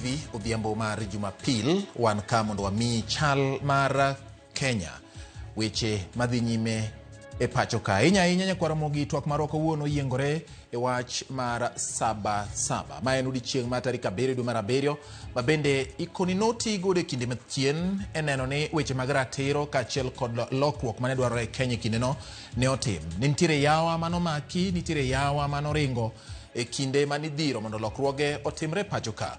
TV odhiambo mar Jumapil. Wan ka mondo wamiyi chal mar Kenya, weche madhi nyime e pacho ka. Ahinya ahinya nyakwar Ramogi, twak marwa kawuono yiengore e wach mar saba saba, ma en odiechieng' mar tarik 7 dwe mar 7, ma bende ikoni noti godo e kinde machien e neno ni weche mag ratiro kaachiel kod lokruok mane dwarore e Kenya e kindeno ne otim. Ne nitiere yawa manomaki, nitiere yawa manoringo e kinde mane idhiro mondo lokruoge otimre e pacho ka.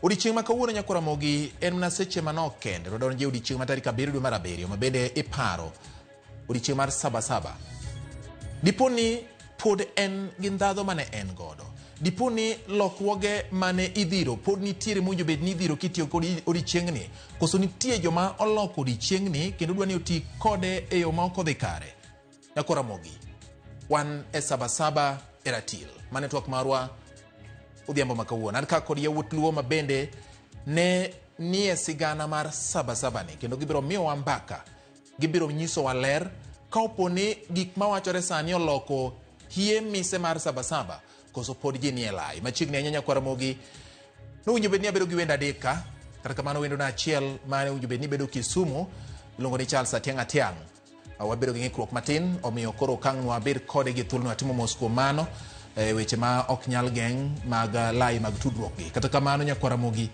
Odiechieng' ma kawuono nyakwar Ramogi en mana seche manok kende. Wadonjo e odiechieng' ma tarik 7 dwe mar 7 ma bende iparo odiechieng' mar saba saba. Dipo ni pod en gi ndhadho mane en godo. Dipo ni lokruoge mane idhiro pod nitiere mowinjo bed ni idhiro kitiyo kod odiechieng'ni. Koso nitie joma oloko odiechieng'ni kendo dwa ni oti kode e yo ma ok odhi kare. Nyakwar Ramogi, wan e saba saba e ratil. Mane twak marwa odhiambo ma kawuono. An ka kod yawuot Luo ma bende ne nie sigana mar saba saba ni kendo gibiro miyowa mbaka, gibiro nyisowa ler ka opo ni gik mawachore sani oloko hie mise mar saba saba koso pod ji nie lai. Machiegni ahinya nyakwar Ramogi, nowinjo bed ni abedo gi wendo adek ka, kata kamano wendona achiel mane owinjo bed ni bedo Kisumu iluongo ni Charles Atiang' Atiang'. Wabedo gi ng'ikruok matin, omiyo koro okang' wabed kode gi thuolono. Atimo mos kuom mano e weche ma ok nyal geng' mag lai mag tudruok gi. Kata kamano nyakwar Ramogi,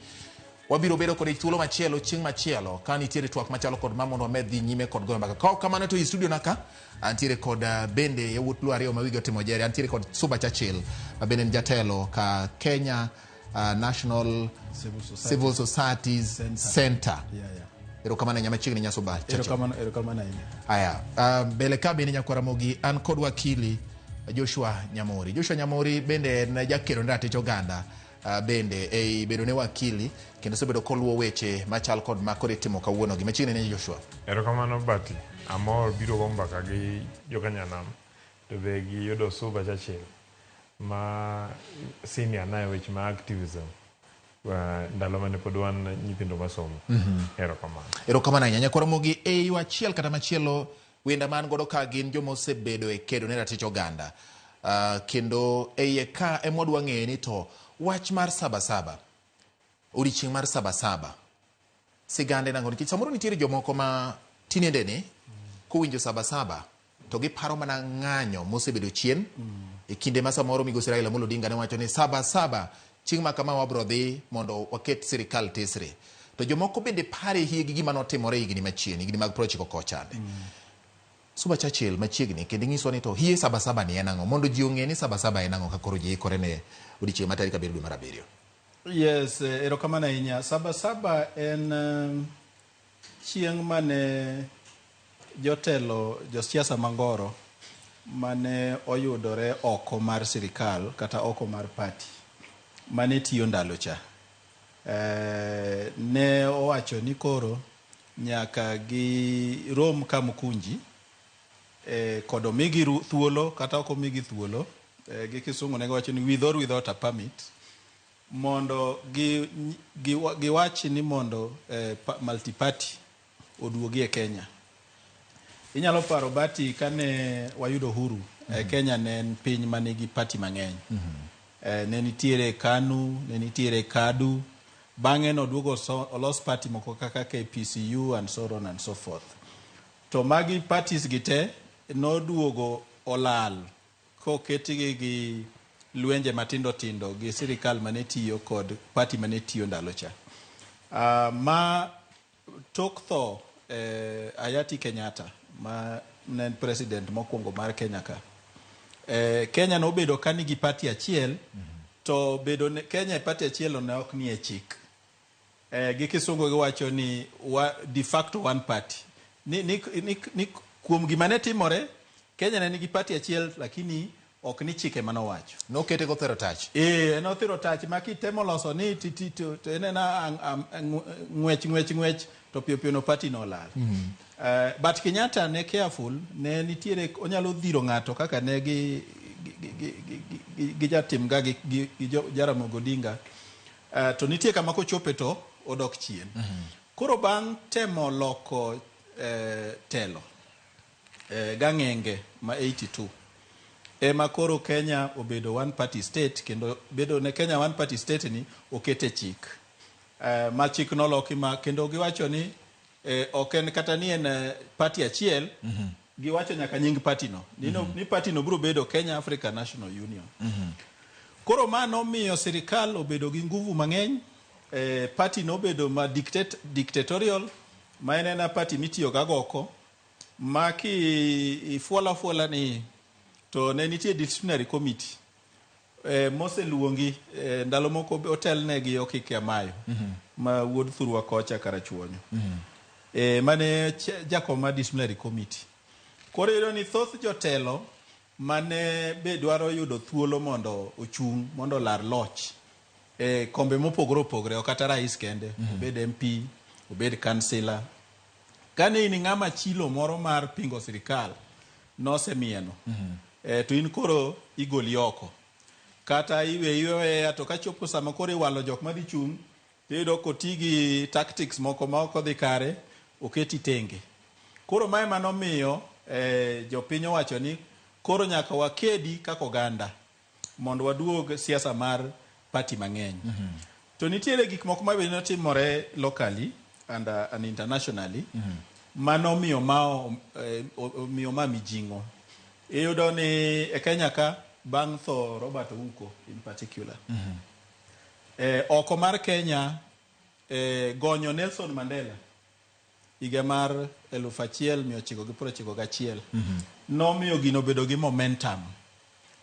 wabiro bedo kode thuolo machielo chieng' machielo ka nitiere twak machalo kod ma mondo wamed dhi nyime kod goyo mbaka. Ka ok kamano to e studio na ka antiere kod bende yawuot Luo ariyo ma wigi otimo jere. Antiere kod Suba Churchill ma bende en jatelo ka Kenya National Civil Society. Civil Societies Center. Center. Yeah. Erokamano ahinya machiegni nya Suba Churchill. Erokamano, erokamano ahinya. Aya, mbele ka bende nyakwar Ramogi an kod wakili Joshua Nyamori. Joshua Nyamori bende en jakedo ne ratich oganda bende ei bedo ne wakili kendo osebedo koluwo weche machal kod ma koro itimo kawuono gi. Machiegni ne Joshua. Erokamano Bati, amor biro go mbaka gi jokanyanam to be giyudo Suba Churchill ma senior na e weche ma activism ndalo mane pod wan nyithindo masomo. Erokamano. Erokamano ahinya nyakwar Ramogi. E yo achiel kata machielo wenda man godo ka gin joma osebedo e kedo ne ratich oganda. Kendo e iye ka ema wadwa ng'eyo ni to wach mar saba saba, odiechieng' mar saba saba, sigande nang'o? Nikech samoro nitiere jomoko ma tinende ni kowinjo saba saba to giparo mana ng'anyo mosebedo chien e kinde ma samoro migosi Raila Amolo Odinga ne wacho ni saba saba chieng' ma kama wabro dhi mondo waket sirikal tesre. To jomoko bende pare hie gi gima notimore higni machien, higni mag 90 kochande. Suba Churchill machiegni kendo inyiswa ni to hie saba saba ni en ang'o mondo ji ong'e ni saba saba en ang'o ka koro ji ikore ne odiechieng' ma tarik 7 dwe mar 7. Yes, erokamano ahinya. Saba saba en chieng' mane jotelo josiasa mangoro mane oyudore oko mar sirikal kata oko mar party mane tiyo ndalo cha. Ne owacho ni koro nyaka girom Kamukunji kod omigi thuolo kata ok omigi thuolo, gi kisungu ne giwacho ni with or without a permit, mondo giwach ni mondo multi party oduogi e Kenya. Inyalo paro Bati kane wayudo uhuru, Kenya ne en piny manigi party mang'eny. Ne nitiere KANU, ne nitiere KADU, bang'e noduogo olos party moko kaka KPCU and so on and so forth. To magi parties gi te noduogo olal koketgi gi lwenje matindo tindo gi sirikal mane tiyo kod party mane tiyo ndalo cha. Ma tok tho hayati Kenyatta ma ne en president mokwongo mar Kenya ka. Kenya nobedo ka nigi party achiel to bedo ne, Kenya e party achiel ne ok nie chik. Gi kisungu giwacho ni de facto one party. Ni kuom gima ne timore, Kenya ne nigi party achiel lakini ok ni chike manowacho. Nokete gothero tach. Nothiro tach ma kitemo loso ni to enena ng'wech ng'wech ng'wech to piyo piyo no party no olal. But Kenyatta ne careful, ne nitiere onyalo dhiro ng'ato kaka ne gi jatim ga gi Jaramogi Odinga. To nitie kama kochope to odok chien. Koro bang' temo loko telo gang'enge ma 82 ema koro Kenya obedo one party state, kendo bedo ne Kenya one party state ni okete chik. Ma chik noloki ma kendo giwacho ni ok en kata ni en party achiel. Giwacho nyaka nying party no ni, no, ni party no biro bedo Kenya African National Union. Koro ma nomiyo sirikal obedo gi nguvu mang'eny. Party nobedo ma dictatorial, ma en ena party mitiyo ga goko ma ki ifuola fuola ni to ne nitie disciplinary committee moseluongi ndalo moko otelnegi Okike Amayo ma wuod thurwa kocha Karachuonyo mane jakom mar disciplinary committee. Koro iyudo ni thoth jotelo mane be dwaro yudo thuolo mondo ochung' mondo olar loch e kombe mopogore opogore, ok kata rais kende, obed MP, obed kansila, kane in ng'ama chilo moro mar pingo sirikal nosemieno to in koro igoli oko kata iwe iweya. To kachopo sama koro iwalo jok madhi chung', tiyudo koti gi tactics moko ma ok odhi kare, oketi tenge. Koro mae manomiyo jopiny owacho ni koro nyaka wakedi kaka oganda mondo waduog siasa mar party mang'eny. To nitiere gik moko ma bende notimore locally and internationally manomiyo ma omiyo ma mijing'o. Iyudo ni e Kenya ka, bang' tho Robert Ouko in particular, oko mar Kenya, gonyo Nelson Mandela higa mar 1991 nomiyo gino obedo gi momentum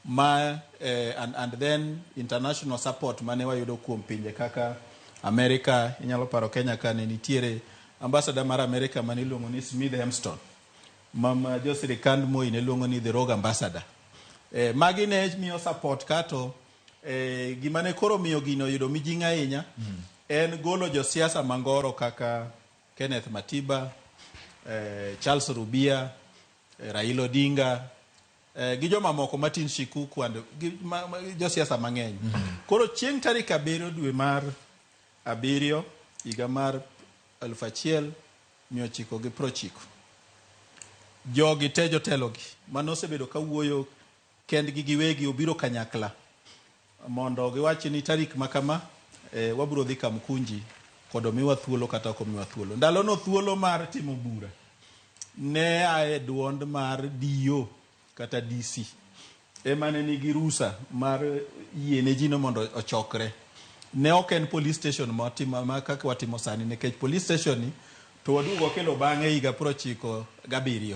ma and then international support mane wayudo kuom pinje kaka America. Inyalo paro Kenya ka ne nitiere ambassador mar America mane iluongo ni Smith Hempstone, ma jo sirikand Moi ne luongo ni the rogue ambassador. Magi ne miyo support kato gima ne koro miyo gino oyudo mijing'o ahinya en golo josiasa mangoro kaka Kenneth Matiba, Charles Rubia, Raila Odinga, gi jomamoko, Martin Shikuku and gi josiasa mang'eny. Koro chieng' tarik 7 dwe mar 7 higa mar 1990, jogi te, jotelogi manosebedo kawuoyo kendgi giwegi, obiro kanyakla mondo giwach ni tarik ma kama wabiro dhi Kamkunji kod omiwa thuolo kata ok omiwa thuolo. Ndalono thuolo mar timo bura ne ae duond mar DO kata DC ema ne nigi rusa mar yiene ji no mondo ochokre. Ne ok en police station ma kaka watimo sani, nikech police station ni to waduogo wakelo bang'e higa 97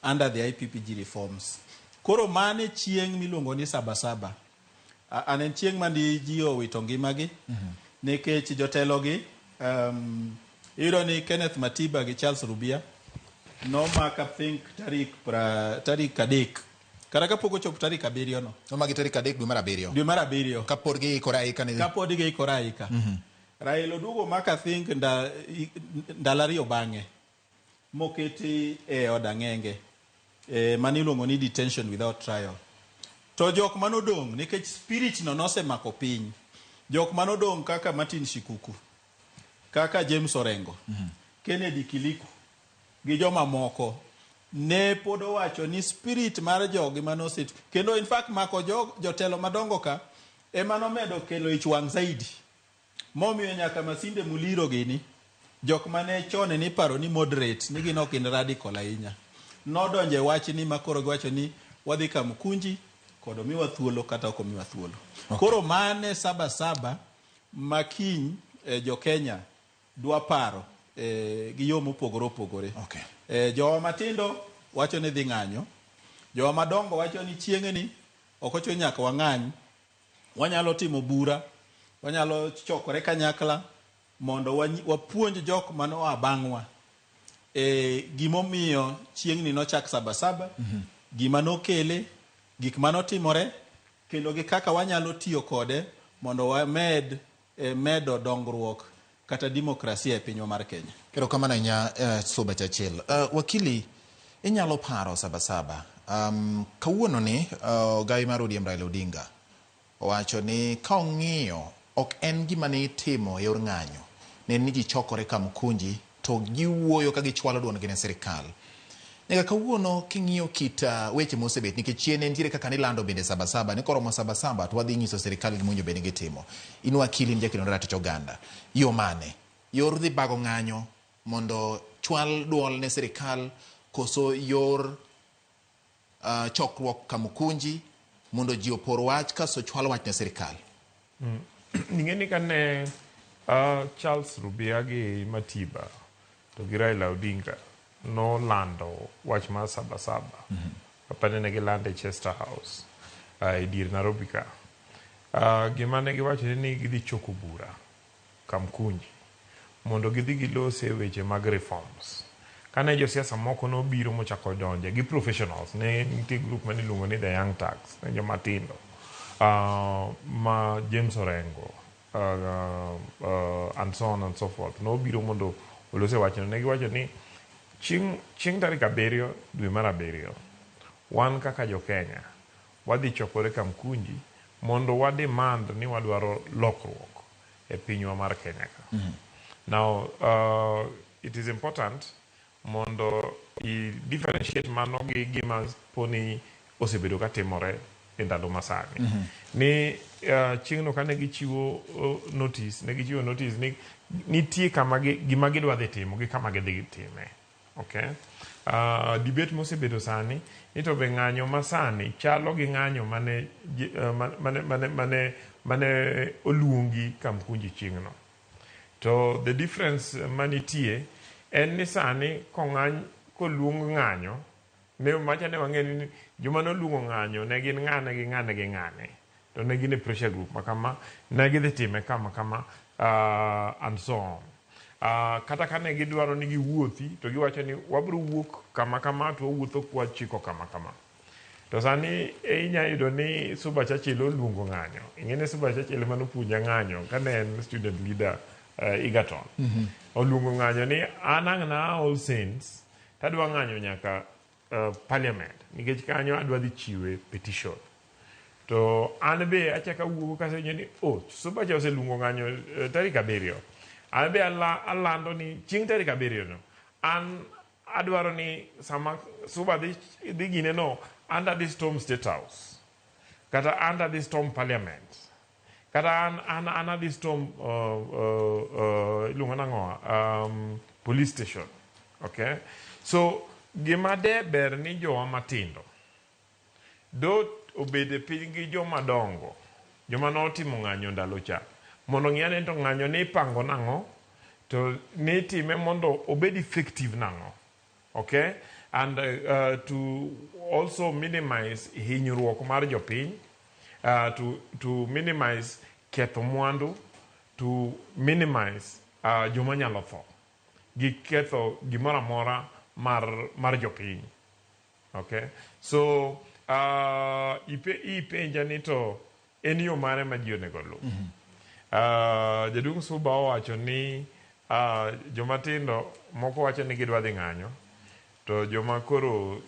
under the IPPG reforms. Koro mane chieng' miluongo ni Sabasaba. An en chieng' mane ji owito ngimagi nikech jotelogi iyudo ni Kenneth Matiba gi Charles Rubia nomak, I think, tarik 3 kata kapok ochopo tarik 7 no. Nomagi tarik 3 dwe mar 7. Dwe mar 7. Kapod giikore aika ne Kapod giikore aika. Raila oduogo mak, I think, ndalo 2 bang'e moketi e od ang'enge mano iluongo ni detention without trial. To jok manodong', nikech spirit no nosemako piny, jok manodong' kaka Martin Shikuku, kaka James Orengo, Kennedy Kiliku gi jomamoko ne pod owacho ni spirit mar jogi manoset kendo in fact mako jotelo madongo ka ema nomedo kelo ich wang' zaidi, momiyo nyaka Masinde Muliro gini, jok mane chon ni paro ni moderate, ni gin ok gin radical ahinya, nodonjo e wachni ma koro giwacho ni wadhi Kamkunji kod omiwa thuolo kata ok omiwa thuolo. Koro mane Saba Saba ma kiny jo Kenya dwa paro gi yo mopogore opogore. Jowa matindo wacho ni dhi ng'anyo, jowa madongo wacho ni chieng'ni ok ochuno nyaka wang'any, wanyalo timo bura, wanyalo chokore kanyakla mondo wapuonj jok manoa bang'wa gimomiyo chieng'ni nochak Sabasaba, gima nokele, gik manotimore, kendo gi kaka wanyalo tiyo kode mondo wamed medo dongruok kata demokrasia e pinywa mar Kenya. Erokamano ahinya, Suba Churchill. Wakili, inyalo paro Sabasaba. Kawuono ni ogai mar ODM Raila Odinga owacho ni ka ong'iyo ok en gima ne itimo e yor ng'anyo. Ne en ni ji chokore Kamkunji to giwuoyo ka gichwalo duondgi ne sirikal. Nyaka kawuono king'iyo kit weche mosebet nikech chien ne nitiere kaka nilando bende Sabasaba ni koromo Sabasaba to wadhi nyiso sirikal gima owinjo bed ni gitimo. In wakili in jakedo ne ratich oganda. Yo mane? Yor dhi bago ng'anyo mondo chwal duol ne sirikal koso yor chokruok Kamukunji mondo ji opor wach kasto chwal wach ne sirikal? Ing'e ni kane Charles Rubia gi Matiba to gi Raila Odinga nolando wach mar Sabasaba. Apani ne gilande Chester House e dier Nairobi ka. Gima ne giwacho ni gidhi choko bura Kamkunji mondo gidhi gilose weche mag reforms. Kane josiasa moko nobiro mochako donje gi professionals, ne nitie group mane iluongo ni the Young Turks, ne joma tindo ma James Orengo and so on and so forth nobiro mondo olose wachno. Ne giwacho ni chieng' tarik 7 dwe mar 7 wan kaka jo Kenya wadhi chokore Kamkunji mondo wa demand ni wadwaro lokruok e pinywa mar Kenya ka. Now it is important mondo i differentiate mano gi gima poni osebedo ka timore e ndalo masani. Ni chieng'no kane gichiwo notice, ne gichiwo notice ni nitie kama gima gidwa dhi timo gi kama gidhi time. Okay? Debate mosebedo sani ni to be ng'anyo masani chalo gi ng'anyo mane oluongi Kamkunji chieng'no. To the difference manitie en ni sani kong'any koluong ng'anyo ne macha ne wang'e ni joma noluongo ng'anyo ne gin ng'ane gi ng'ane gi ng'ane to ne gin e pressure group ma kama ne gidhi time kama kama and so on. Kata ka ne gidwaro ni giwuothi to giwacho ni wabiro wuok kama kama to wawuotho kwachiko kama kama. To sani inya yudo ni Suba Churchill oluongo ng'anyo. Ing'e ni Suba Churchill ema nopuonja ng'anyo kane en student leader Egerton. Oluongo ng'anyo ni an ang' na All Saints tadwa ng'anyo nyaka Parliament nikech kanyo adwa dhi chiwe petition. To an be achako awuok kasewinjo ni oh, Suba cha oseluongo ng'anyo tarik 7. An be alando ni chieng' tarik 7 no an adwaro ni sama Suba dhi gine no under this storm State House kata under this storm Parliament kata an adhi storm iluongo nang'o police station. Okay, so gima de ber ni jowa matindo do obede piny gi joma dongo joma notimo ng'anyo ndalo cha mondo ng'i ane to ng'anyo ni ipango nang'o to ni itime mondo obed effective nang'o. Okay, and to also minimize hinyruok mar jopiny, to minimize ketho mwandu, to minimize joma nyalo tho gi ketho gimoro amora mar jopiny. Okay, so ipenja ni to en yo mane ma ji onego luw. Jaduong' Suba owacho ni joma tindo moko wacho ni gidwa dhi ng'anyo to joma koro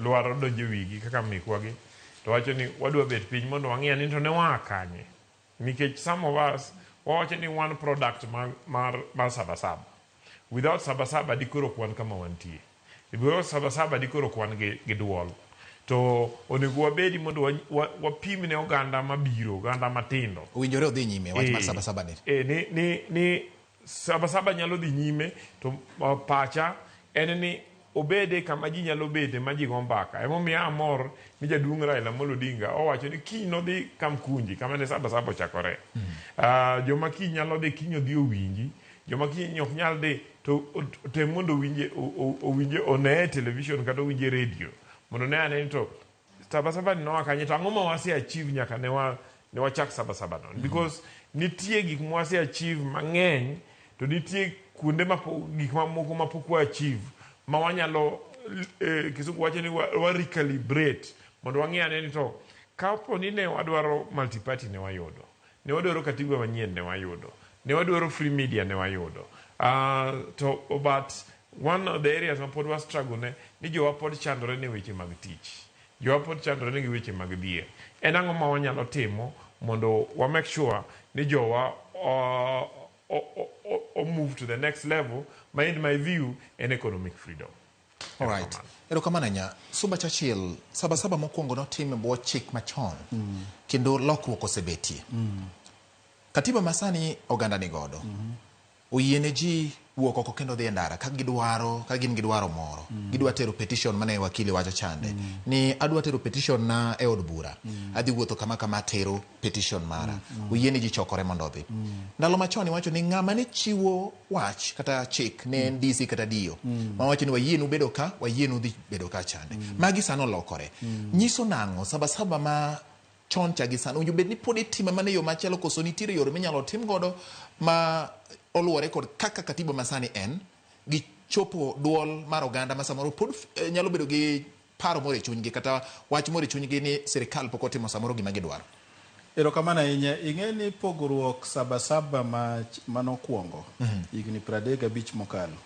lwaro donjo e wigi kaka mekwa gi to wacho ni wadwa bet piny mondo wang'i ni to ne waa kanye nikech some of us wawacho ni one product mar Sabasaba. Without Sabasaba dikoro ok wan kama wantie. Without Sabasaba dikoro ok wan gi duol. To onego wabedi mondo wapim ne oganda mabiro, oganda matindo. Owinjore odhi nyime wach mar Sabasaba ni. Ni Sabasaba nyalo dhi nyime to pacha en ni obede kama ji nyalo bede ma ji go mbaka. Emomiyo amor ni jaduong' Raila Amolo Odinga owacho ni kiny nodhi Kamkunji kama ne Sabasaba ochakore. Joma kiny nyalo dhi kiny odhi owinji. Joma kiny ok nyal dhi to tem mondo owinje one e television kata owinje radio mondo ne ane ni to Sabasaba ni noa kanye to ang'o ma wase achieve nyaka ne wachak Sabasaba no. Because nitie gik ma wase achieve mang'eny to nitie kuonde ma gik mamoko ma pok wa achieve ma wanyalo kisungu wacho ni wa recalibrate mondo wang'i ane ni to kapo ni ne wadwaro multi-party ne wayudo, ne wadwaro katiba manyien ne wayudo, ne wadwaro free media ne wayudo. To but one of the areas ma pod wa struggle ne ni jowa pod chandore ne weche mag tich, jowa pod chandore ne gi weche mag dhier. En ang'o ma wanyalo timo mondo wa make sure ni jowa o move to the next level ma in my view en economic freedom. Alright. Erokamano ahinya. Suba Churchill, Sabasaba mokwongo notim e bwo chik machon kendo lokruok osebetie. Katiba masani oganda ni godo. Oyiene ji wuok oko kendo dhi e ndara ka gidwaro, ka gin gi dwaro moro. Gidwa tero petition mane wakili wacho chande. Ni adwa tero petition na e od bura. Adhi wuotho kama kama atero petition mara. Oyiene ji chokore mondo odhi. Ndalo machon iwacho ni ng'ama ne chiwo wach kata chik ne en DC kata DO. Mawacho ni wayienu bedo ka, wayienu dhi bedo ka chande. Magi sani olokore. Nyiso nang'o Sabasaba ma chon cha gi sani owinjo bed ni pod itime mana e yo machielo koso nitiere yore minyalo tim godo ma oluwore kod kaka katiba masani en gi chopo duol mar oganda ma samoro pod nyalo bedo gi paro moro e chunygi kata wach moro e chunygi ni sirikal pok otimo samoro gima gidwaro. Erokamano ahinya. Ing'e ni pogruok Sabasaba ma manokwongo higni 35 mokalo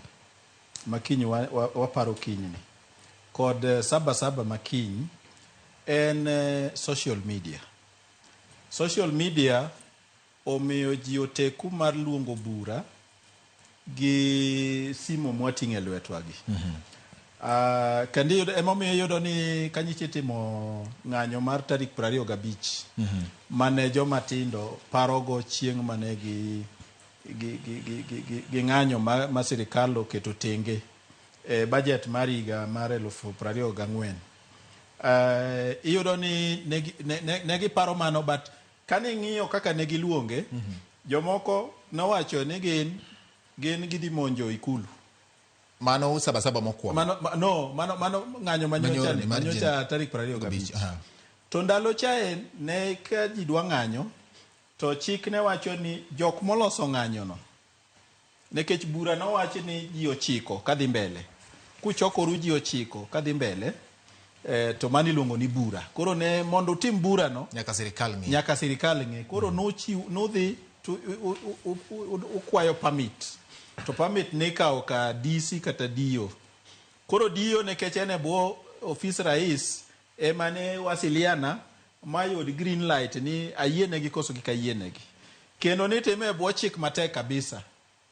ma kiny waparo kinyni kod Sabasaba ma kiny en social media. Social media omiyo ji oteku mar luongo bura gi simo mwating'o e lwetwa gi. Kendo iyudo, emomiyo iyudo ni kanyicha itimo ng'anyo mar tarik 25 mane joma tindo parogo chieng' mane gi ng'anyo ma sirikal oketo tenge e budget mar higa mar 2024. Iyudo ni ne giparo mano, but kane ing'iyo kaka ne giluonge, jomoko nowacho ni gin gidhi monjo ikulu. Mano Sabasaba mokwongo. Mano, no, mano ng'anyo manyocha ni, manyocha tarik 25. To ndalo cha ne ka ji dwa ng'anyo, to chik ne wacho ni jok moloso ng'anyo no, nikech bura nowach ni ji 9 kadhi mbele. Kuchokoru ji 9 kadhi mbele, to mano iluongo ni bura. Koro ne mondo utim bura no, nyaka sirikal ng'e. Nyaka sirikal ng'e. Koro nodhi to ukwayo permit. To permit ne ikawo ka DC kata DO. Koro DO nikech en e bwo ofis rais ema ne wasiliana mayud green light ni ayienegi koso kik ayienegi. Kendo nitime e bwo chik matek kabisa.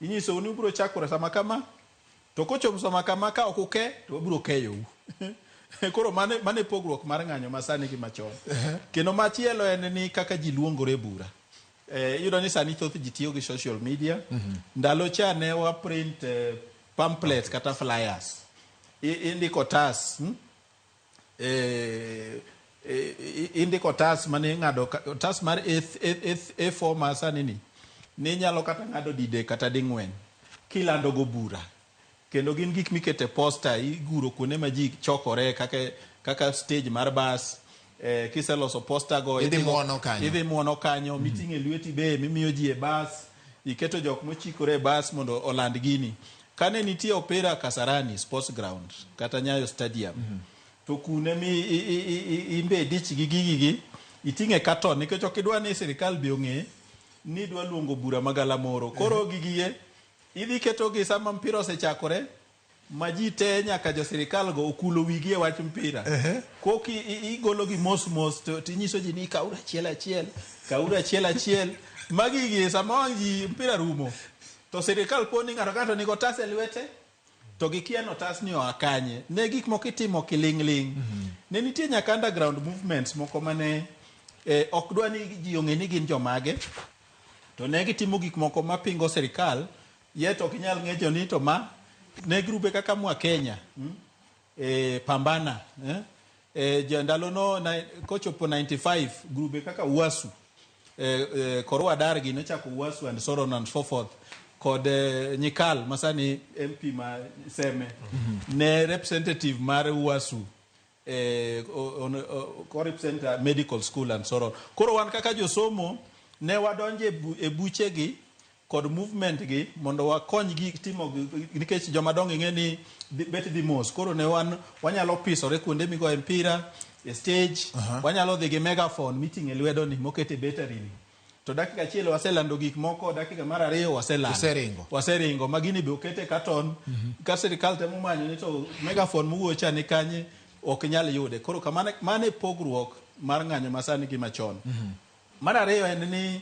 Inyisou ni ubiro chakore sama kama, to kochopo sama kama ka ok uke to wabiro keyou. Koro mane pogruok mar ng'anyo masani gi machon. Kendo machielo en ni kaka ji luongore e bura. Iyudo ni sani thoth ji tiyo gi social media. Ndalo cha ne wa print pamphlets kata flyers. Indiko tas, indiko tas mane ing'ado tas mar A4 ma sani ni, ninyalo kata ng'ado didek kata ding'wen kilando go bura. Kendo gin gik mikete poster, iguro kuonde ma ji chokore kaka stage mar bus. Kiseloso poster go, idhi muono kanyo. Idhi muono kanyo, miting'e lweti be, mimiyo ji e bus, iketo jok mochikore e bus mondo oland gini. Kane nitie opira Kasarani Sports Ground kata Nyayo Stadium, to kune mi imbe dich gi gigi gi, iting'e carton nikech ok idwa ni sirikal be ong'e ni idwa luongo bura magalamoro. Koro gigi e idhi ketogi sama mpira osechakore, ma ji te nyaka jo sirikal go okulo wigi e wach mpira. Koki igolo gi mos mos to tinyiso ji ni kauru achiel achiel, kauru achiel achiel. Magi gi sama wang' ji mpira rumo, to sirikal po ni ng'ato ka ng'ato nigi otas e lwete, to gikia ni otas ni oa kanye. Ne gik moko itimo kiling'ling'. Ne nitie nyaka underground movements moko mane ok dwa ni ji ong'e ni gin jomage, to ne gitimo gik moko mapingo sirikal, yet ok inyal ng'eyo ni to ma ne grube kaka Mwa Kenya, Pambana, ndalo no kochopo 95 grube kaka Uasu, Korwa Dar gi nochako Uasu and so on and so forth, kod Nyikal masani MP ma Seme, ne representative mar Uasu, ko represent medical school and so on. Koro wan kaka josomo ne wadonje e buchegi kod movement gi mondo wakony gi timo nikech joma dongo ing'e ni bet dhi mos. Koro ne wan wanyalo pisore kuonde migoye mpira e stage, wanyalo dhi gi megaphone miting'e lwedo ni mokete battery ni. To dakika achiel waselando gik moko, dakika mar ariyo waselando. Useringo. Waseringo, ma gini be okete carton. Ka sirikal temo manyo ni to megaphone mowuoyo cha ni kanye, ok nyal yude. Koro kamano, mano e pogruok mar ng'anyo masani gi machon. Mar ariyo en ni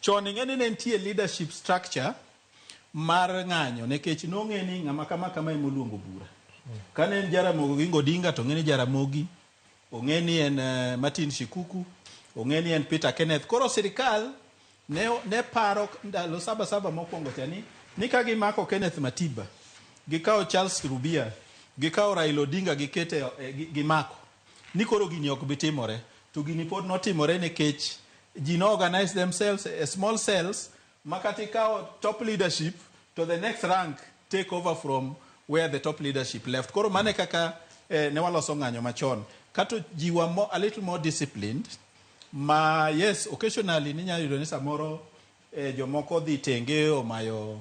chon ing'e ni ne nitie leadership structure mar ng'anyo, nikech nong'e ni ng'ama kama kama ema oluongo bura. Kane en Jaramogi Oginga Odinga to ong'e ni Jaramogi, ong'e ni en Martin Shikuku, ong'e ni en Peter Kenneth. Koro sirikal ne, ne paro ndalo saba saba mokwongo cha ni ka gimako Kenneth Matiba, gikawo Charles Rubia, gikawo Raila Odinga gikete gimako, ni koro gini ok bi timore. To gini pod notimore nikech ji no organize themselves e small cells ma kata ikawo top leadership to the next rank take over from where the top leadership left. Koro mane kaka ne waloso ng'anyo machon. Kato ji were a little more disciplined, ma yes, occasionally ninyalo yudo ni samoro jomoko dhi tenge omayo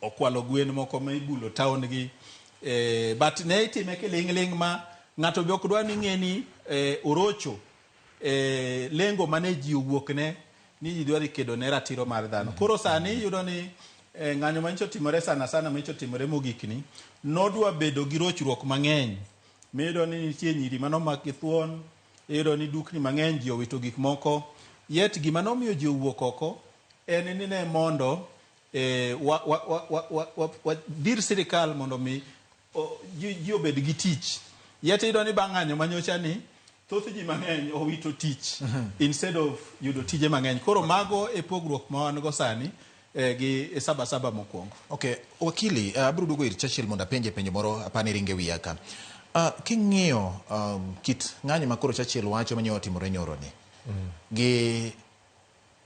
okwalo gwen moko ma ibulo town gi, but ne itime kiling'ling' ma ng'ato be ok dwa ni ng'e ni orocho lengo mane ji owuok ne ni ji dwa dhi kedo ne ratiro mar dhano. Koro sani iyudo ni ng'anyo manyicho timore sana sana manyicho timore mogik ni nodwa bedo gi rochruok mang'eny. Miyudo ni nitie nyiri manomak gi thuon, iyudo ni dukni mang'eny ji owito gik moko. Yet gima nomiyo ji owuok oko en ni ne mondo wa dhir sirikal mondo mi ji obed gi tich. Yet iyudo ni bang' ng'anyo manyocha ni thoth ji mang'eny owito tich instead of yudo tije mang'eny. Koro mago e pogruok ma wan go sani gi saba saba mokwongo. Okay, wakili, abiro duogo ir Churchill mondo apenje penjo moro apani ringe wiya ka. King'iyo kit ng'anyo ma koro Churchill wacho manyo otimore nyoro ni, gi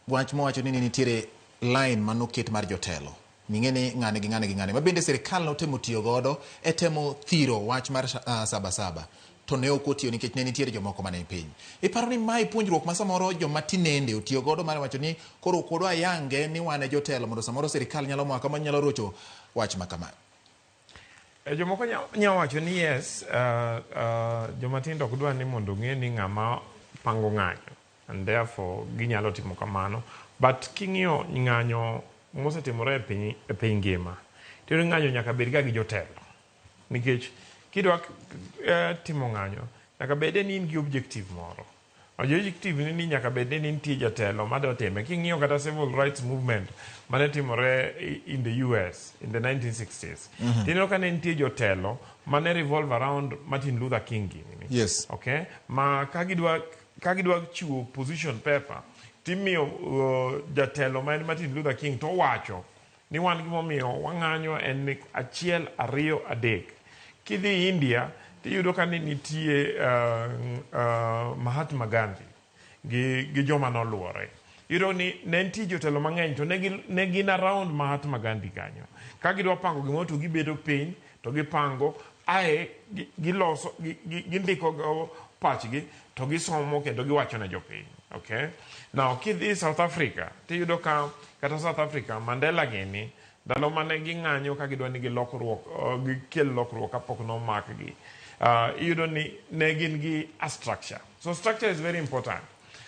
wach mowacho ni nitiere line manoket mar jotelo ming'e ni ng'ane gi ng'ane gi ng'ane ma bende sirikal notemo tiyo godo e temo thiro wach mar saba saba to ne ok otiyo nikech ne nitiere jomoko mane piny. Iparo ni mae puonjruok ma samoro joma tinende otiyo godo mar wacho ni koro ok wadwa yange ni wan e jotelo mondo samoro sirikal nyalo mako ma nyalo rocho wach ma kama. Jomoko nya wacho ni yes, joma tindo ok dwa ni mondo ong'e ni ng'ama pango ng'anyo and therefore ginyalo timo kamano. But king'iyo ng'anyo mosetimore e piny ngima, tiyudo ni ng'anyo nyaka bed ga gi jotelo. Nikech kidwa timo ng'anyo, nyaka bede ni in gi objective moro. Objective ni nyaka bed ni nitie jatelo madwa time. King'iyo kata civil rights movement mane timore in the US in the 1960s, tineno ka ne nitie jotelo mane revolve around Martin Luther King gini. Okay? Ma ka gidwa chiwo position paper, timiyo jatelo ma en Martin Luther King to wacho ni wan gimomiyo wang'anyo en ni achiel, ariyo, adek. Kidhi India tiyudo ka ni nitie Mahatma Gandhi gi joma noluore. Iyudo ni ne nitie jotelo mang'eny to ne gin around Mahatma Gandhi kanyo. Ka gidwa pango gimoro to gibedo piny to gipango ae giloso gindiko go pachgi to gisomo kendo giwacho ne jopiny. Okay? Now kidhi South Africa tiyudo ka kata South Africa Mandela gini ndalo mane ging'anyo ka gidwa ni gilokruok gikel lokruok kapok nomakgi, iyudo ni ne gin gi a structure. So structure is very important.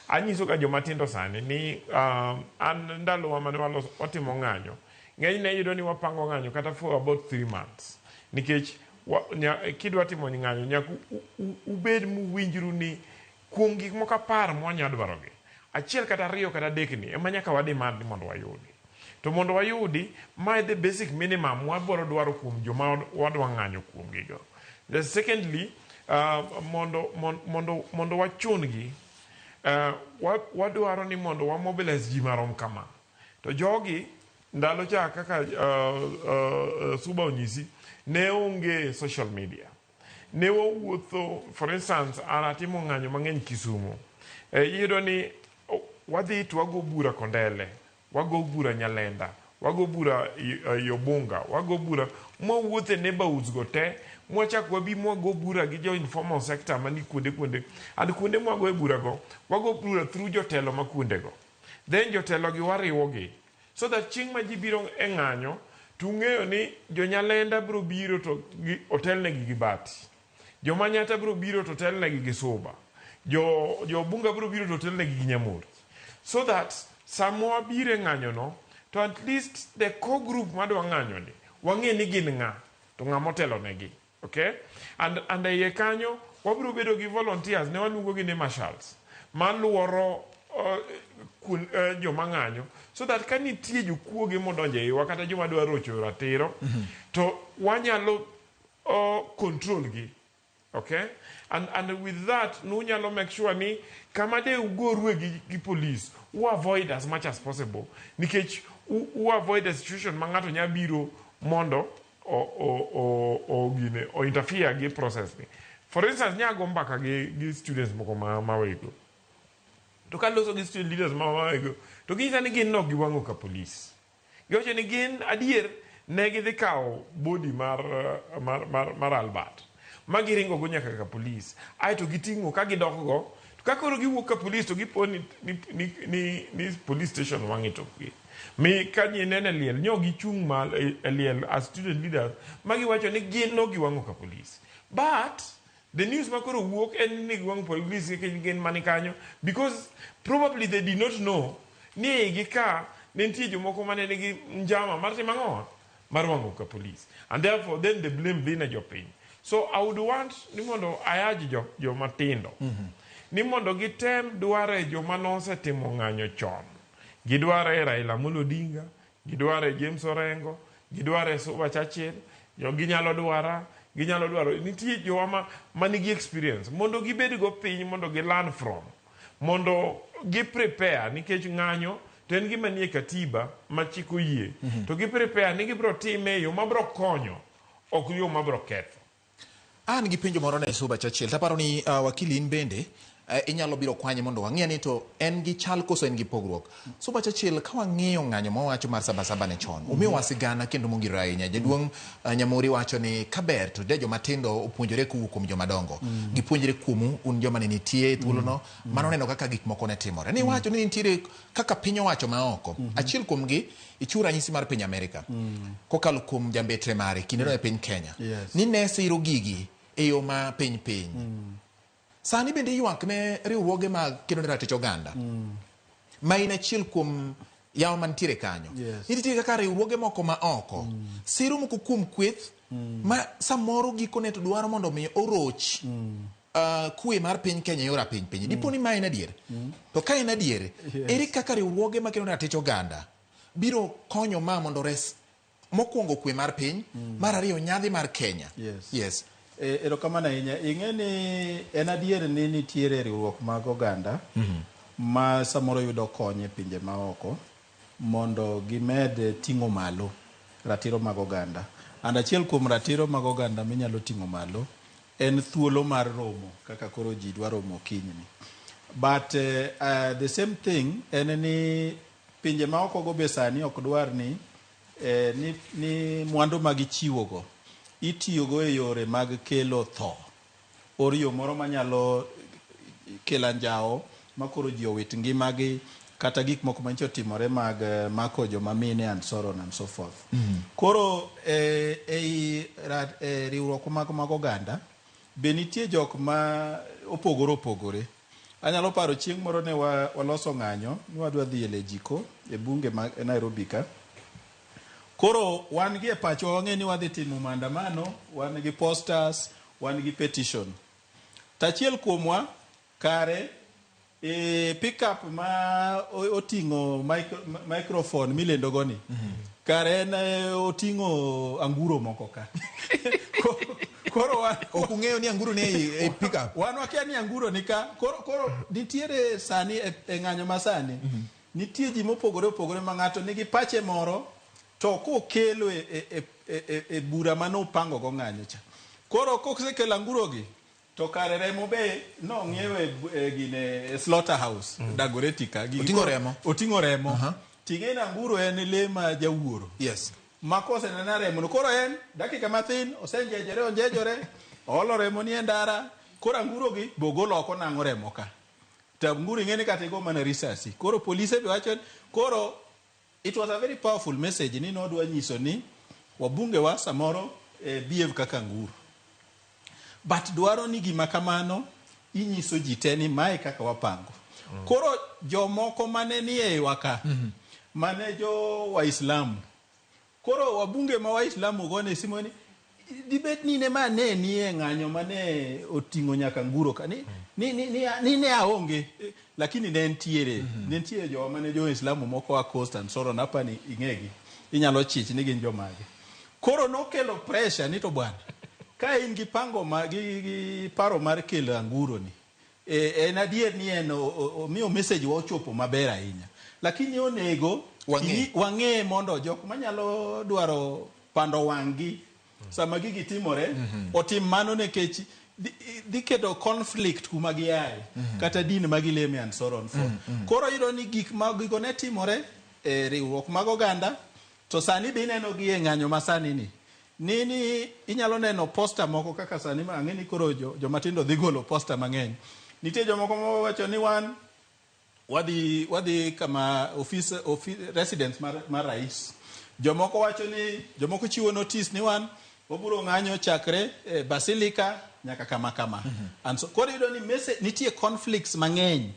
Anyiso ga joma tindo sani ni an ndalowa mane waloso watimo ng'anyo, ng'enyne iyudo ni wapango ng'anyo kata for about 3 months nikech kidwa timo ng'anyo nyaka ubed muwinjru ni kuom gik moko 10 mwanya dwarogi, achiel kata ariyo kata adek ni ema nyaka wademand ni mondo wayudi. To mondo wayudi, mae the basic minimum mwabiro dwaro kuom joma wadwa ng'anyo kuomgi go. The secondly, mondo wachun gi, wadwaro ni mondo wamobilize ji marom kama. To jogi ndalo cha kaka Suba onyisi, ne onge social media. Ne wawuotho, for instance, an atimo ng'anyo mang'eny Kisumu. Iyudo ni wadhi to wago bura Kondele, wago bura Nyalenda, wago bura Yobunga, wago bura mwawuotho e neighborhoods go te, mwachak wabi mwago bura gi jo informal sector mani kuonde kuonde. And kuonde mwagoe bura go, wago bura through jotelo ma kuonde go. Then jotelo gi wariwo gi so that chieng' ma ji biro e ng'anyo to ung'eyo ni jo Nyalenda biro biro to otelnegi gi bati. Joma Nyata biro biro to otelnegi gi Suba. Jo Bunga biro biro to otelnegi gi Nyamori. So that sama wabiro e ng'anyo no to at least the core group madwa ng'anyo ni wang'e ni gin ng'a to ng'ama otelo negi. Okay? And e iye kanyo wabiro bedo gi volunteers ne waluongo gi ni marshals maluoro joma ng'anyo so that ka nitie jokuoge modonjo e iwa kata joma dwa rocho ratiro to wanyalo control gi. Okay? And with that, nunyalo make sure ni kama de ugorue gi police, u avoid as much as possible. Nikech u avoid a situation ma ng'ato nya biro mondo o gine, o interfere gi process ni. For instance, nya go mbaka gi students moko ma wego. To kaloso gi student leaders ma wego, to ginyisa ni gin nok giwang'o ka police. Giwacho ni gin adier ne gidhi kawo body mar Albert ma giringo go nyaka ka police, aeto giting'o ka gidok go. To ka koro giwuok ka police to gipo ni police station wang' e tokgi. Mi ka nene liel, nyo gichung' mal e liel as student leaders ma giwacho ni gin no giwang'o ka police. But the news ma koro wuok en ni giwang'o police nikech gin mani kanyo, because probably they did not know ni e igi ka ne nitie jomoko mane nigi njama mar timo ang'o, mar wang'o ka police, and therefore then the blame dhi ne jopiny. So I would want ni mondo ayaj joma tindo ni mondo gitem dware joma nosetimo ng'anyo chon. Gidware Raila Amolo Odinga, gidware James Orengo, gidware Suba Churchill, jo ginyalo dwara, ginyalo dwaro nitie jowa ma nigi experience mondo gibed go piny, mondo gi learn from, mondo gi prepare, nikech ng'anyo to en gima nie katiba ma chik oyie, to gi prepare ni gibiro time e yo mabiro konyo, ok yo mabiro ketho. An gi penjo moro ne Suba Churchill. Taparo ni wakili in bende inyalo biro kwanye mondo wang'e ni to en gi chal koso en gi pogruok. Suba Churchill, ka wang'iyo ng'anyo mawacho mar Sabasaba ne chon, omiyowa sigana kendo mongirore ahinya. Jaduong' Nyamori wacho ni kaber to de joma tindo opuonjore kowuok kuom joma dongo. Gipuonjre kuomu un joma ne nitie e thuolono, mano neno kaka gik moko ne timore. Ni wacho ni nitiere kaka piny owacho ma oko. Achiel kuomgi ichiwo ranyisi mar piny Amerika. Kokalo kuom jambetre mare kindeno e piny Kenya. Ni ne siro gigi e yo ma piny piny. Sani bende ywak ne riwruoge mag kedo ne ratich oganda. Ma in achiel kuom yawo mantiere kanyo. Nitie kaka riwruoge moko ma oko. Siro moko kuom kweth ma samoro gikone to dwaro mondo mi oroch kwe mar piny Kenya yor piny piny. Dipo ni ma en adier. To ka en adier, ere kaka riwruoge ma kedo ne ratich oganda biro konyo ma mondo res mokwongo kwe mar piny, mar ariyo nyadhi mar Kenya. Yes. Erokamano ahinya. Ing'e ni en adier ni nitiere riwruok mag oganda ma samoro yudo kony e pinje maoko mondo gimed ting'o malo ratiro mag oganda. And achiel kuom ratiro mag oganda minyalo ting'o malo en thuolo mar romo kaka koro ji dwa romo kinyni. But the same thing en ni pinje maoko go be sani ok dwar ni ni mwandu ma gichiwogo itiyogo e yore mag kelo tho or yo moro manyalo kelo anjawo makoro ji owit ngimagi kata gik moko manyicho otimore mag mako joma mine and so on and so forth. Koro ei riwruok mag oganda be nitie jok ma opogore opogore. Anyalo paro chieng' moro ne waloso ng'anyo ni wadwa dhi e Lejiko e bunge ma Nairobi ka. Koro wan gi e pachwa wang'e ni wadhi timo maandamano, wan gi posters, wan gi petition. To achiel kuomwa kare e pickup ma oting'o microphone milendo go ni. Kare en oting'o anguro moko ka. Koro wan ok ung'eyo ni anguro ni e pickup. Wan wakia ni anguro ni ka. Koro nitiere sani e ng'anyo ma sani. Nitie ji mopogore opogore ma ng'ato nigi pache moro to kokelo e bura mane opango go ng'anyo cha. Koro kosekelo anguro gi to kare remo be nong'iew e gine slaughterhouse Dagoretti ka. Oting'o remo. Oting'o remo. Ting'e ni anguro en le ma jawuoro. Ma kosenena remo no koro en dakika mathin osenjejore onjejore oolo remo ni e ndara koro anguro gi bo golo oko nang'o remo ka. To anguro ing'e ni kata igo mana risasi. Koro polise be wacho koro it was a very powerful message ni nodwa nyiso ni wabunge wa samoro behave kaka anguro. But dwaro ni gima kamano inyiso ji te ni mae kaka wapango. Koro jomoko mane ni e iwa ka, mane jo Waislamu. Koro wabunge ma Waislamu gone simu ni dibet ni ne ma ne ni e ng'anyo mane oting'o nyaka nguro ka ni ne aonge, lakini ne nitiere. Ne nitiere jowa mane jo Waislamu moko a Coast and so on, apani ing'egi. Inyalo chich ni gin jomage. Koro nokelo pressure ni to bwana. Ka in gi pango ma, gi paro mar kelo anguro ni, en adier ni en omiyo message wa ochopo maber ahinya. Lakini onego Wang'e. Wang'e mondo jok manyalo dwaro pando wang'gi sama gigi timore otim mano, nikech dhi keto conflict kuma giaye kata din ma gileme and so on forth. Koro iyudo ni gik ma gigo ne timore e riwruok mag oganda, to sani be ineno gi e ng'anyo ma sani ni ni inyalo neno poster moko kaka sani ma ang'e ni koro jomatindo dhi golo poster mang'eny. Nitie jomoko mawacho ni wan wadhi kama office residence mar rais. Jomoko wacho ni, jomoko chiwo notice ni wan wabiro ng'anyo chakre Basilica nyaka kama kama. And so koro iyudo ni nitie conflicts mang'eny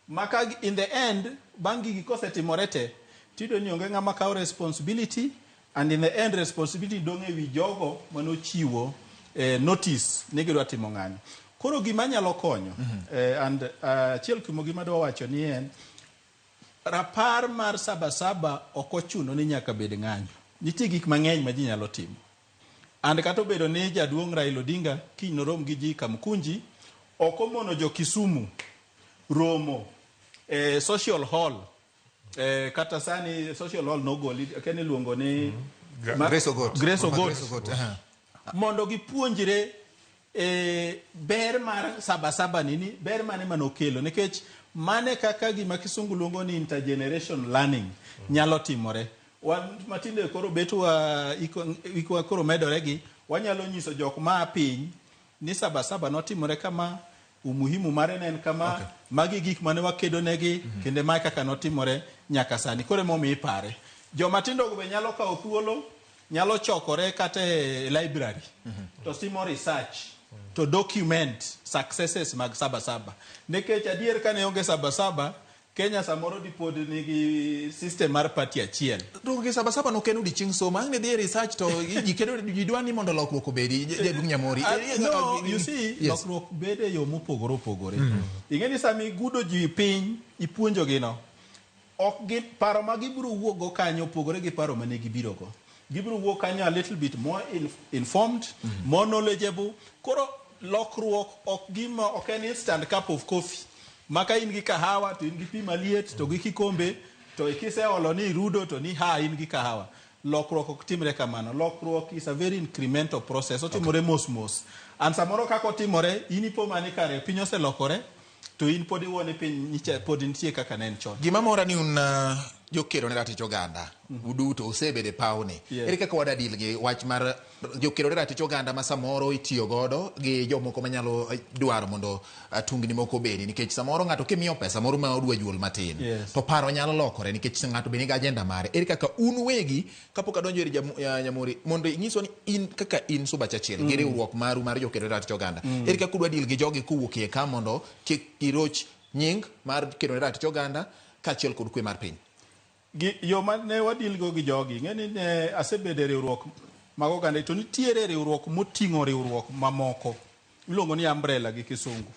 ma ka in the end bang' gigi kosetimore te, tiyudo ni onge ng'ama kawo responsibility, and in the end responsibility dong' e wi jogo manochiwo notice ni gidwa timo ng'anyo. Koro gima nyalo konyo and achiel kuom gima adwa wacho ni en rapar mar Sabasaba ok ochuno ni nyaka bed ng'anyo. Nitie gik mang'eny ma ji nyalo timo. And kata obedo ni jaduong' Raila Odinga kiny norom gi ji Kamkunji, ok omono jo Kisumu romo e social hall. Kata sani social hall nogoli, akia ni iluongo ni Grace Ogot. Grace Ogot. Grace Ogot, aha. Mondo gipuonjre ber mar Sabasaba ni ber mane manokelo, nikech mane kaka gima kisungu luongo ni intergeneration learning nyalo timore. Wan matinde koro betwa ikwa koro medore gi, wanyalo nyiso jok ma piny ni Sabasaba notimore kama, umuhimu mare ne en kama, magi gik mane wakedo negi, kendo mae kaka notimore nyaka sani. Koro emomiyo ipare. Joma tindo go be nyalo kawo thuolo, nyalo chokore kata e library to timo research to document successes mag Sabasaba. Nikech adier kane onge Sabasaba, Kenya samoro dipod nigi system mar party achiel. To gi Sabasaba nok en odiochieng' somo, ang' ne dhi e research to ji kedo, ji dwa ni mondo lokruok obedi, jaduong' Nyamori. No, you see, lokruok bedo e yo mopogore opogore. Ing'e ni sama igudo ji piny, ipuonjogi no, ok gi paro ma gibiro wuok go kanyo opogore gi paro mane gibiro go. Gibiro wuok kanyo a little bit more informed, more knowledgeable. Koro lokruok ok gima, ok en instant cup of coffee. Ma ka in gi kahawa to in gi pi maliet to gi kikombe to kiseolo ni irudo to ni ha in gi kahawa. Lokruok ok timre kamano. Lokruok is a very incremental process. Otimore mos mos. And samoro kaka otimore, in ipo mana ni kare piny oselokore, to in pod iwuo ni piny nyicha pod nitie kaka ne en chon. Gima mora ni un jokedo ne ratich oganda, uduto usebedo e pawni. Ere kaka wada deal gi wach mar jokedo ne ratich oganda ma samoro itiyo godo gi jomoko manyalo dwaro mondo tungni moko obedi, nikech samoro ng'ato kimiyo pesa moro ma odwa juol matin, to paro nyalo lokore nikech ng'ato be nigi agenda mare. Ere kaka un wegi, kapok adonjo ir Nyamori, mondo inyiswa ni in kaka in Suba Churchill gi riwruok maru mar jokedo ne ratich oganda, ere kaka udwa deal gi jogi kowuok iye ka mondo kik giroch nying mar kedo ne ratich oganda kaachiel kod kwe mar piny? Gi, yo ma ne wadil go gi jogi, ing'e ni ne asebedo e riwruok mag oganda, to nitiere riwruok moting'o riwruok mamoko iluongo ni umbrella gi kisungu.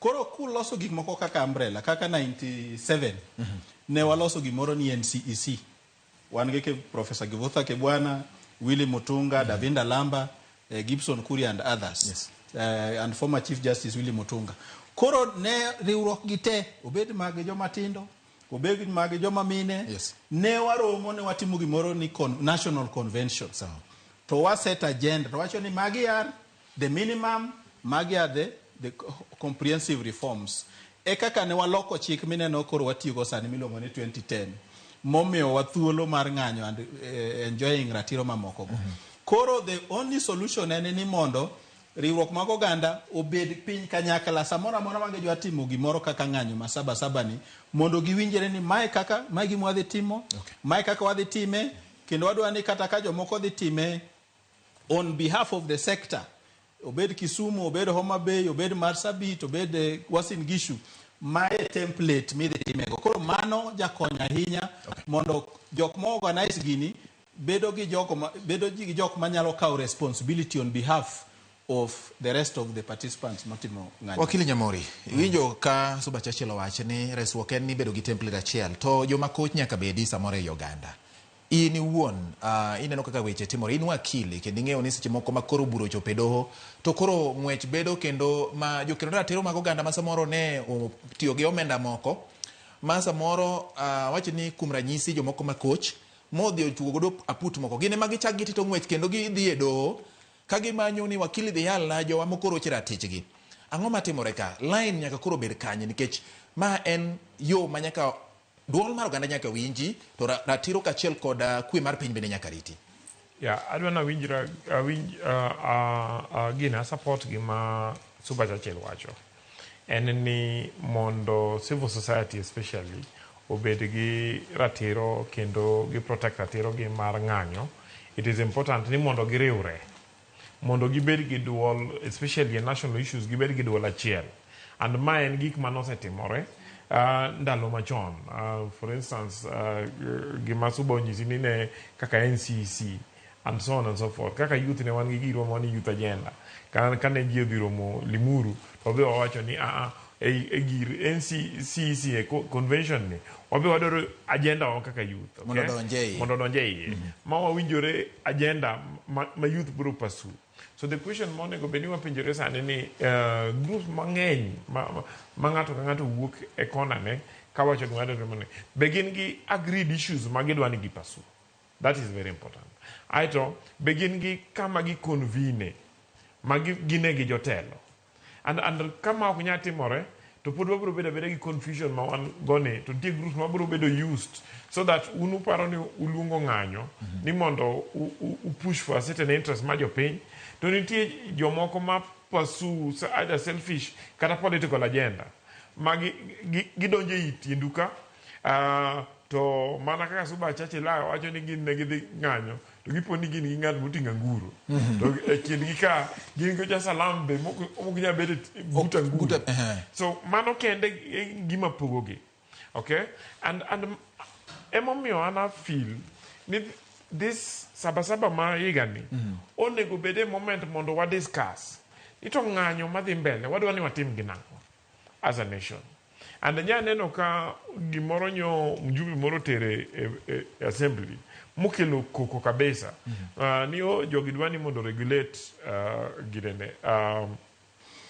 Koro kuloso gik moko kaka umbrella, kaka 97 ne waloso gimoro ni NCEC. Wan gi Professor Kivutha Kibwana, Willy Mutunga, Davinda Lamba, Gibson Kuria and others. And former Chief Justice Willy Mutunga. Koro ne riwruok gi te, obed mag joma tindo, obed mag joma mine, ne waromo, ne watimo gimoro ni National Convention. To wa set agenda, to wacho ni magi are the minimum, magi are the comprehensive reforms. E kaka ne waloko chik mineno koro watiyogo sani miluongo ni 2010, momiyowa thuolo mar ng'anyo and enjoying ratiro mamoko go. Koro the only solution en ni mondo riwruok mag oganda obed piny kanyakla samoro amora ma gidwa timo gimoro kaka ng'anyo ma Sabasaba ni, mondo giwinjre ni mae kaka mae gima wadhi timo, mae kaka wadhi time, kendo wadwa ni kata ka jomoko dhi time on behalf of the sector, obed Kisumu, obed Homa Bay, obed Marsabit, obed Uasin Gishu, mae template midhi timego. Koro mano jakonyo ahinya mondo jok ma organize gini bedo gi jogo ma, bedo gi jok manyalo kawo responsibility on behalf of the rest of the participants motimo ng'anyo. Wakili Nyamori, iwinjo ka Suba Churchill owacho ni resruok en ni bedo gi template achiel, to joma koch nyaka bedi samoro ei oganda. In iwuon ineno kaka weche timore, in wakili kendo ing'eyo ni seche moko ma koro bura ochopo e doho to koro ng'wech bedo kendo ma jokedo ratiro mag oganda ma samoro ne otiyo gi omenda moko ma samoro awach ni kuom ranyisi jomoko ma coach modhi otugo godo aput moko gin ema gichak gitito ng'wech kendo gidhi e doho ka gimanyo ni wakili dhi yalna jowa mokoro oche ratichgi. Ang'o matimore ka? Line nyaka koro bed kanye nikech ma en yo ma nyaka duol mar oganda nyaka winji to ratiro kaachiel kod kwe mar piny bende nyaka riti. Yeah, adwa na winjra awinj gina support gima Suba Churchill wacho. En ni mondo civil society especially obed gi ratiro kendo gi protect ratiro gi mar ng'anyo, it is important ni mondo giriwre. Mondo gibed gi duol, especially e national issues, gibed gi duol achiel. And ma en gik manosetimore ndalo machon. For instance, gima Suba onyisi ni ne kaka NCC and so on and so forth. Kaka youth ne wan gi girwa ma ni youth agenda. Ka ne ji odhi romo Limuru, to wabe wawacho ni e gir NCCC e convention ni, wabe wadwaro agenda wa kaka youth. Okay? Mondo odonj e iye. Mondo odonj e iye. Ma wawinjore agenda ma youth biro pursue. So the question ma onego bed ni wapenjore sani ni groups mang'eny ma ng'ato ka ng'ato wuok e kona ne kawacho gima dwarore mondo be gin gi agreed issues ma gidwa ni gi pursue. That is very important. Aeto be gin gi kama gi convene ma gine gi jotelo. And kama ok nyal timore to pod wabiro bedo abeda gi confusion ma wan go ni to nitie groups ma biro bedo used so that un uparo ni uluongo ng'anyo ni mondo u push for a certain interest ma jopiny to nitie jomoko ma pursue either selfish kata political agenda ma gidonjo e tiendu ka to mana kaka Suba Churchill wacho ni gin ne gidhi ng'anyo to gipo ni gin gi ng'at moting'o anguro to e kindgi ka gin go jasalam be mok mok nyal bedo but anguro so mano kende e gima pogogi, okay, and emomiyo an a feel ni this sabasaba ma higani onego bed e moment mondo wa discuss ni to ng'anyo madhi mbele wadwa ni watim gi nang'o as a nation. And nya neno ka gimoro nyo mjumbe moro tere e assembly mokelo koko kabisa ni o jogi dwa ni mondo regulate girene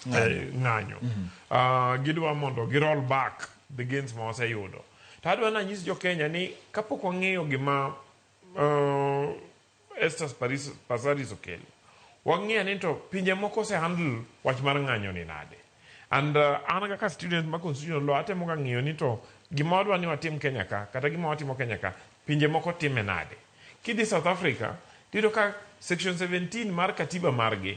ng'anyo gidwa mondo gi roll back the gains ma waseyudo. To adwa nanyis jo Kenya ni kapok wang'eyo gima Esther Passaris okelo, wang'iyo ni to pinje moko ose handle wach mar ng'anyo ni nade. And an kaka student ma constitutional law atemo ga ng'iyo ni to gima wadwa ni watim Kenya ka kata gima watimo Kenya ka pinje moko time nade. Kidhi South Africa tiyudo ka section 17 mar katiba margi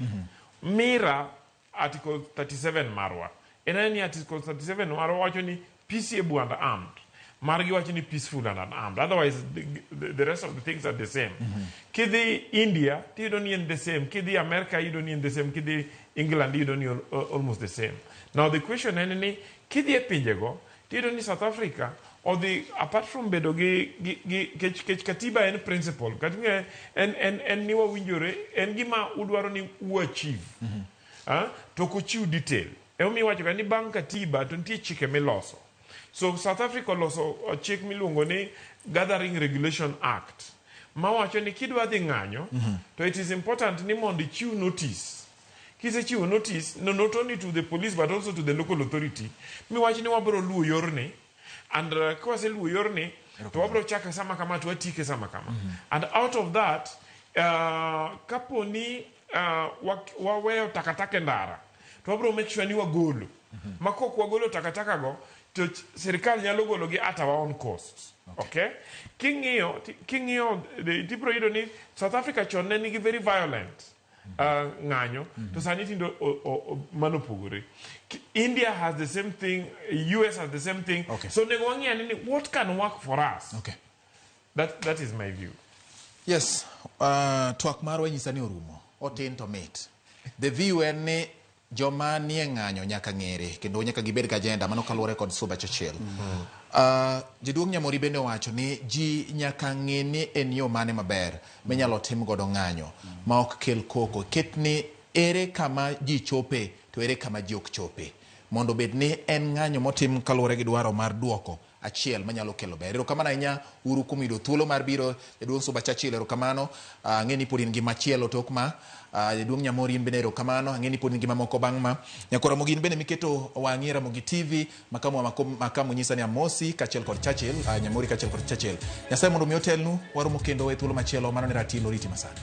mira article 37 marwa. En ane ni article 37 marwa wacho ni peaceable and armed, margi wacho ni peaceful and unarmed, otherwise the rest of the things are the same. Kidhi India tiyudo ni en the same, kidhi America iyudo ni en the same, kidhi England iyudo ni almost the same. Now the question en ni kidhi e pinjego tiyudo ni South Africa odhi apart from bedo gi kech katiba en principle katiba en ni wawinjore en gima udwaro ni u achieve. To ok ochiw detail. Emomiyo iwacho ga ni bang' katiba to nitie chike miloso. So South Africa oloso chik miluongo ni Gathering Regulation Act mawacho ni kidwa dhi ng'anyo to it is important ni mondo ichiw notice. Kisechiwo notice no, not only to the police but also to the local authority miwach ni wabiro luwo yorni and kawaseluwo yorni to wabiro chake sama kama to watieke sama kama. And out of that kapo ni waweyo takataka e ndara to wabiro make sure ni wagolo ma kok wagolo takataka go to sirikal nyalo golo gi at our own cost, okay? King'iyo tibiro yudo ni South Africa chon ne nigi very violent ng'anyo to sani tindo mano opogore. India has the same thing, US has the same thing. So onego wang'i ane ni what can work for us. That is my view. Yes, twak marwa nyisa ni orumo. Otin to mit. The view en ni joma nie ng'anyo nyaka ng'ere kendo nyaka gibed gi agenda mano kaluwore kod Suba Churchill. Jaduong' Nyamori bende owacho ni ji nyaka ng'e ni en yo mane maber minyalo tim godo ng'anyo ma ok kel koko. Ket ni ere kama ji chope to ere kama ji ok chope. Mondo obed ni en ng'anyo motim kaluwore gi dwaro mar duoko. achiel manyalo kelo ber. Erokamano ahinya uru kuom yudo thuolo mar biro. Jaduong' Suba Churchill, erokamano. Ang'e ni pod in gi machielo tok ma. Jaduong' Nyamori in bende erokamano. Ang'e ni pod in gi mamoko bang' ma. Nyakor Ramogi in bende miketo wang'i e Ramogi TV, makamu makamu nyisa ni amosi kaachiel kod Churchill, Nyamori kaachiel kod Churchill. Nyasaye mondo omi otelnu, waromo kendo e thuolo machielo. Mano ne Ratil oriti masani.